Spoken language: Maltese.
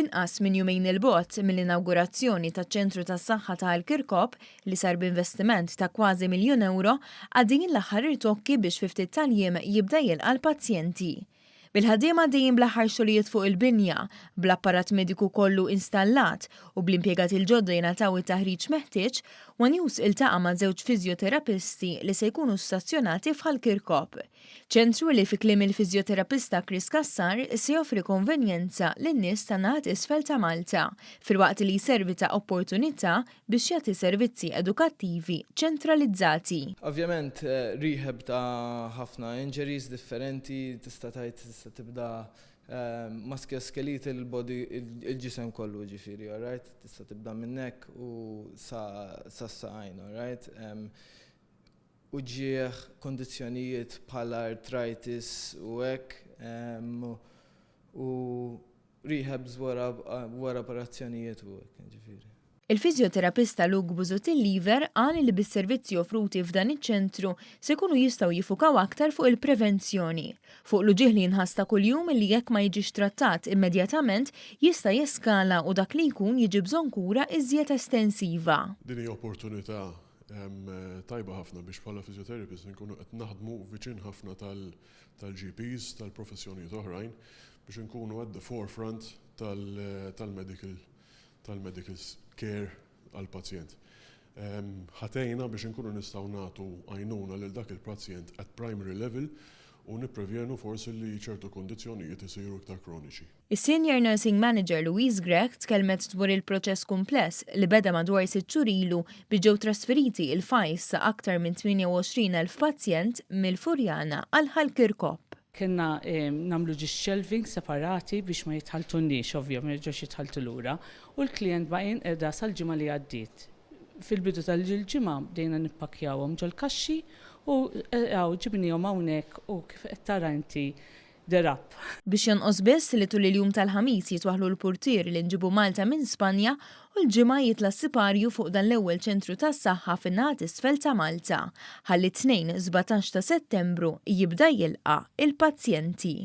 Inqas minn jumejn 'il bogħod mill-inawgurazzjoni taċ-Ċentru tas-Saħħa ta' Ħal Kirkop, li sar b'investiment ta' kważi 1,000,000 ewro, għaddejjin l-aħħar irtokki biex fi ftit tal-jiem jibda jilqa' l-pazjenti. Bil-ħaddiema għaddejjin bl-aħħar xogħlijiet fuq il-binja, bl-apparat mediku kollu installat u bl-impjegati l-ġodda jingħataw it-taħriġ meħtieġ, one News iltaqa' ma' żewġ fiżjoterapisti li se jkunu stazzjonati f'Ħal Kirkop. Ċentru li fi kliem il-fiżjoterapista Chris Cassar se joffri konvenjenza lin-nies tan-naħa t'isfel ta' Malta, filwaqt li jservi ta' opportunità biex jagħti servizzi edukattivi ċentralizzati. Ovvjament rehab ta' ħafna injuries differenti, tista' tgħid tista' tibda musculoskeletal body il-ġisem kollu ġifieri, alright? Tista' tibda minn hekk u sa saqajn, alright? Uġigħ, kondizzjonijiet bħal arthritis u hekk, u rehabs wara wara operazzjonijiet u hekk, ġifieri. Il-fiżjoterapista Luke Busuttil-Lever qal li bis-servizzi offruti f'dan iċ-ċentru se jkunu jistgħu jiffukaw aktar fuq il-prevenzjoni, fuq l-uġigħ li jinħass ta' kuljum li jekk ma jiġix trattat immedjatament jista' jeskala u dak li jkun jiġi bżonn kura iżjed estensiva. Din hija opportunità tajba ħafna biex bħala physiotherapist nkunu qed naħdmu viċin ħafna tal-GPs, tal-professjonijiet oħrajn biex nkunu at the forefront tal-medical tal-medical care għal-pazjent. Ħa tgħinna biex nkunu nistgħu nagħtu għajnuna lil dak il-pazjent at primary level u nipprevjenu forsi li ċertu kondizzjonijiet isiru iktar kroniċi. Is-Senior Nursing Manager Louise Grech tkellmet dwar il-proċess kumpless li beda madwar 6 xhur ilu biex ġew trasferiti il-files ta' aktar minn 28,000 pazjent mill-Furjana għal Ħal Kirkop. Kellna nagħmlu ġi shelving separati biex ma jitħaltunniex, ovvja, ma jerġgħux jitħaltu lura. U l-klient baqgħin qiegħda sal-ġimgħa li għaddiet. Fil-bidu tal-ġimgħa bdejna nippakkjawhom ġol-kaxxi u għaw ġibnihom hawnhekk u kif qed tara inti they're up. Biex jonqos biss li tul il-jum tal-Ħamis jitwaħlu l-purtieri li nġibu Malta minn Spanja u l-Ġimgħa jitla' siparju fuq dan l-ewwel ċentru tas-saħħa fin-naħa t'isfel ta' Malta. Ħalli t-Tnejn 17 ta' Settembru jibda jilqa' il-pazjenti.